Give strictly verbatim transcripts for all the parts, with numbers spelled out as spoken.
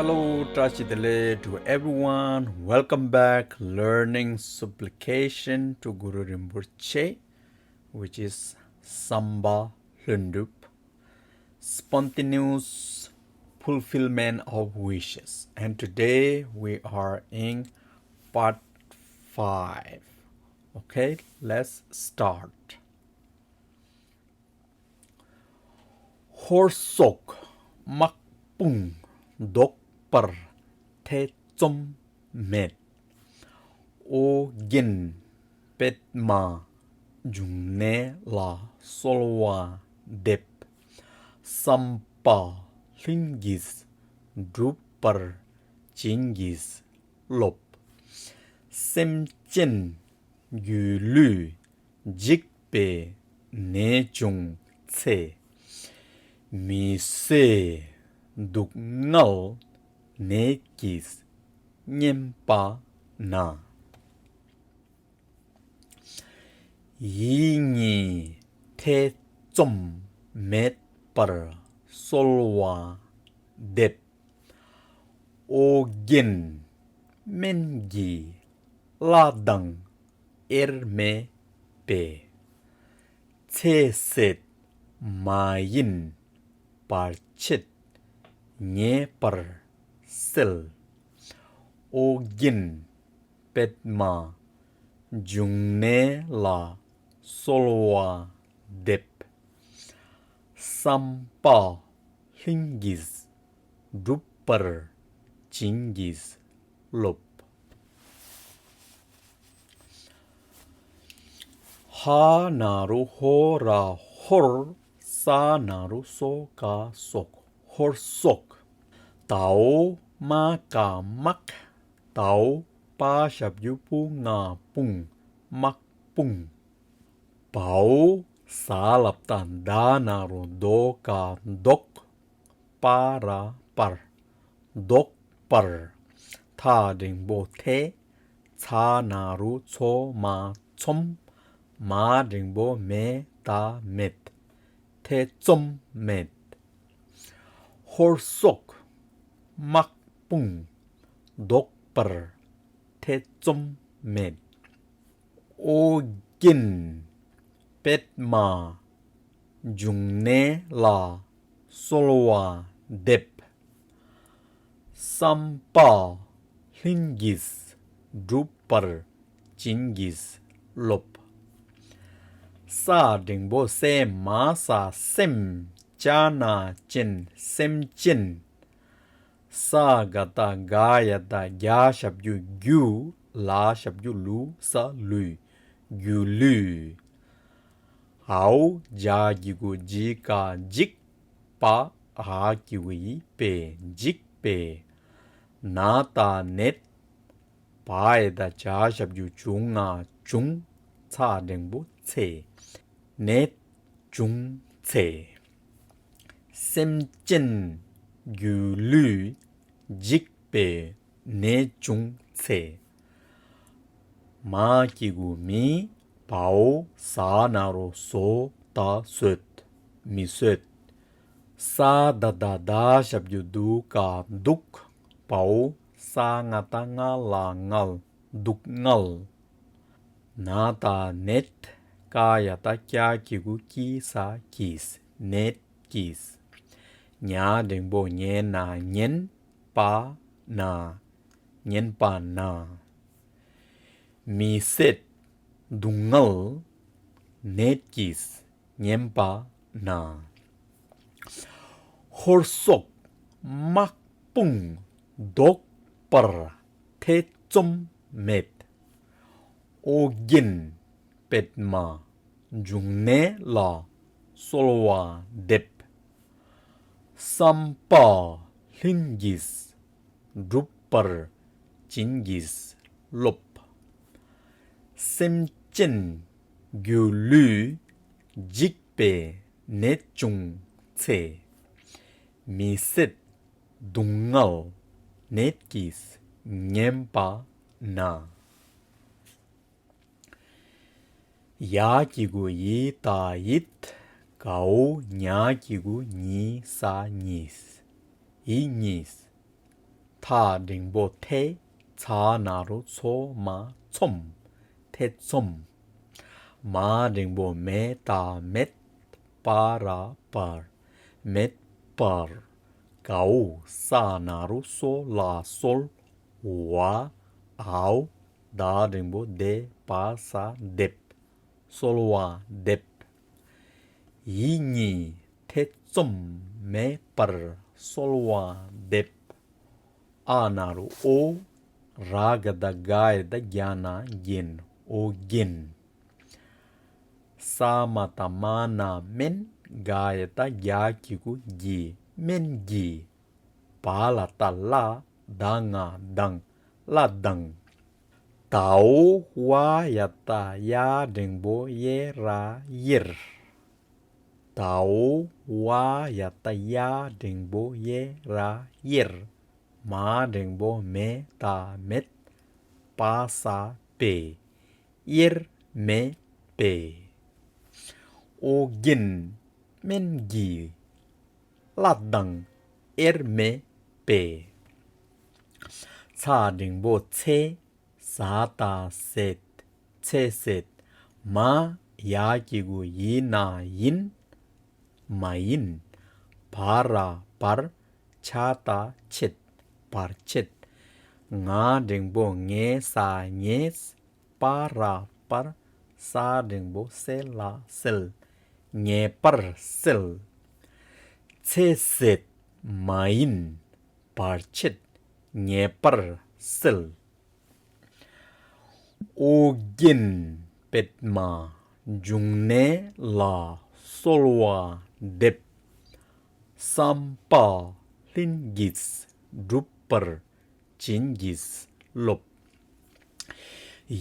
Hello, བཀྲ་ཤིས་བདེ་ལེགས to everyone. Welcome back. Learning supplication to Guru Rinpoche, which is བསམ་པ་ལྷུན་གྲུབ, spontaneous fulfillment of wishes. And today we are in part five. Okay, let's start. ཧོར་སོག་དམག་དཔུང་བཟློག་པར་ཐེ་ཚོམ་མེད། ཨོ་རྒྱན་པདྨ་འབྱུང་གནས་ལ་གསོལ་བ་འདེབས། བསམ་པ་ལྷུན་གྱིས་འགྲུབ་པར་བྱིན་གྱིས་རློབས། སེམས་ཅན་སྒྱུ་ལུས་འཇིག་པའི་ནད་བྱུང་ཚེ། མི་བཟད་སྡུག་བསྔལ་ནད་ཀྱིས་ཉེན་པ་ན། ཡིད་གཉིས་ཐེ་ཚོམ་མེད་པར་གསོལ་བ་འདེབས། ཨོ་རྒྱན་སྨན་གྱི་བླ་དང་དབྱེར་མེད་པས། ཚེ་ཟད་མ་ཡིན་བར་ཆད་ངེས་པར་སེལ། ཨོ་རྒྱན་པདྨ་འབྱུང་གནས་ལ་གསོལ་བ་འདེབས། བསམ་པ་ལྷུན་གྱིས་འགྲུབ་པར་བྱིན་གྱིས་རློབས། ཧ་ན་རོ་ཧོ་ར་ཧོར། ས་ན་རོ་སོ་ཀ་སོག་ཧོར་སོག་དའོ་མ་ཀ་དམག་དའོ་པ་ཞབས་ཀྱུ་པུ་ང་དཔུང་དམག་དཔུང་། བའོ་ས་ལ་བཏགས་ད་ན་རོ་དོ་ཀ་བཟློག་པ་ར་པར། བཟློག་པར། ཐ་འགྲེང་བུ་ཐེ། ཚ་ན་རོ་ཚོ་མ་ཚོམ། མ་འགྲེང་བུ་མེ་ད་མེད། ཐེ་ཚོམ་མེད། ཧོར་སོག་དམག་དཔུང་བཟློག་པར་ཐེ་ཚོམ་མེད། ཨོ་རྒྱན་པདྨ་འབྱུང་གནས་ལ་གསོལ་བ་འདེབས། བསམ་པ་ལྷུན་གྱིས་འགྲུབ་པར་བྱིན་གྱིས་རློབས། ས་འགྲེང་བུ་སེ་མ་ས་སེམས། ཅ་ན་ཅན་སེམས་ཅན། ས་ག་བཏགས་སྒ་ཡ་བཏགས་སྒྱ་ཞབས་ཀྱུ་སྒྱུ། ལ་ཞབས་ཀྱུ་ལུ་ས་ལུས། སྒྱུ་ལུས། འའོ་ཇ་གི་གུ་ཇི་ཀ་འཇིག་པ། འ་གི་གུ་འི་པའི་འཇིག་པའི། ན་ད་ནད། བ་ཡ་བཏགས་བྱ་ཞབས་ཀྱུ་བྱུ་ང་བྱུང་། ཚ་འགྲེང་བུ་ཚེ། ནད་བྱུང་ཚེ། སེམས་ཅན་སྒྱུ་ལུས་འཇིག་པའི་ནད་བྱུང་ཚེ། མ་གི་གུ་མི། བའོ་ཟ་ན་རོ་ཟོ་ད་ཟོད། མི་བཟོད། ས་ད་བཏགས་སྡ་ཞབས་ཀྱུ་སྡུ་ག་སྡུག་བའོ་ས་ང་བཏགས་སྔ་ལ་སྔལ། སྡུག་བསྔལ། ན་ད་ནད། ཀ་ཡ་བཏགས་ཀྱ་གི་གུ་ཀྱི་ས་ཀྱིས། ནད་ཀྱིས། ཉ་འགྲེང་བུ་ཉེ་ན་ཉེན་པ་ན། ཉེན་པ་ན། མི་བཟད་སྡུག་བསྔལ་ནད་ཀྱིས་ཉེན་པ་ན། ཧོར་སོག་དམག་དཔུང་བཟློག་པར་ཐེ་ཚོམ་མེད། ཨོ་རྒྱན་པདྨ་འབྱུང་གནས་ལ་གསོལ་བ་འདེབས། བསམ་པ་ལྷུན་གྱིས་འགྲུབ་པར་བྱིན་གྱིས་རློབས། སེམས་ཅན་སྒྱུ་ལུས་འཇིག་པའི་ནད་བྱུང་ཚེ། མི་བཟད་སྡུག་བསྔལ་ནད་ཀྱིས་ཉེན་པ་ན། ཡ་གི་གུ་ཡི་ད་ཡིད། གའོ་ཉ་གི་གུ་ཉི་ས་ཉིས། ཡིད་གཉིས། ཐ་འགྲེང་བུ་ཐེ། ཚ་ན་རོ་ཚོ་མ་ཚོམ། ཐེ་ཚོམ། མ་འགྲེང་བུ་མེ་ད་མེད། པ་ར་པར། མེད་པར། གའོ། ས་ན་རོ་སོ་ལ་སོལ། བ། འའོ། ད་འགྲེང་བུ་དེ་པ་ས་དེབ། སོལ་བ་འདེབས། ཡིད་གཉིས་ཐེ་ཚོམ་མེད་པར་སོལ་བ་འདེབས། ཨ་ན་རོ་ཨོ། ར་ག་བཏགས་རྒ་ཡ་བཏགས་རྒྱ་ན་རྒྱན། ཨོ་རྒྱན། ས་མ་བཏགས་སྨ་ན་སྨན། རྒ་ཡ་བཏགས་རྒྱ་གི་གུ་རྒྱི། སྨན་གྱི། བ་ལ་བཏགས་བླ། ད་ང་དང་། བླ་དང་། དའོ། བ་ཡ་བཏགས་ཡ་འགྲེང་བུ་ཡེ་ར་ཡེར། དའོ། བ་ཡ་བཏགས་ཡ་འགྲེང་བུ་ཡེ་ར་ཡེར། མ་འགྲེང་བུ་མེ་ད་མེད། པ་ས་པེ། དབྱེར་མེད་པེ། ཨོ་རྒྱན་སྨན་གྱི། བླ་དང་དབྱེར་མེད་པེ། ཚ་འགྲེང་བུ་ཚེ། ཟ་ད་ཟེད། ཚེ་ཟེད། མ་ཡ་གི་གུ་ཡི་ན་ཡིན། མ་ཡིན། བ་ར་བར། ཆ་ད་ཆེད། བར་ཆད། ང་འགྲེང་བུ་ངེ་ས་ངེས། པ་ར་པར། ས་འགྲེང་བུ་སེ་ལ་སེལ། ངེས་པར་སེལ། ཚེ་ཟད་མ་ཡིན། བར་ཆད་ངེས་པར་སེལ། ཨོ་རྒྱན་པདྨ་འབྱུང་གནས་ལ་གསོལ་བ་འདེབས། བསམ་པ་ལྷུན་གྱིས་འགྲུབ་པར་བྱིན་གྱིས་རློབས།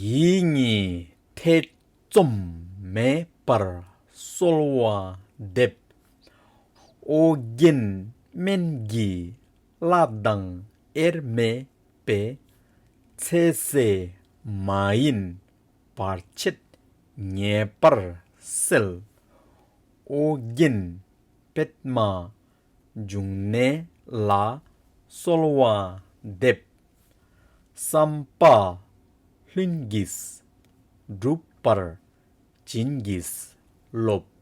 ཡིད་གཉིས་ཐེ་ཚོམ་མེད་པར་གསོལ་བ་འདེབས། ཨོ་རྒྱན་སྨན་གྱི། བླ་དང་དབྱེར་མེད་པའི། ཚེ་ཟད་མ་ཡིན་བར་ཆད་ངེས་པར་སེལ། ཨོ་རྒྱན་པདྨ་འབྱུང་གནས་ལ་གསོལ་བ་འདེབས། བསམ་པ་ལྷུན་གྱིས་འགྲུབ་པར་བྱིན་གྱིས་རློབས།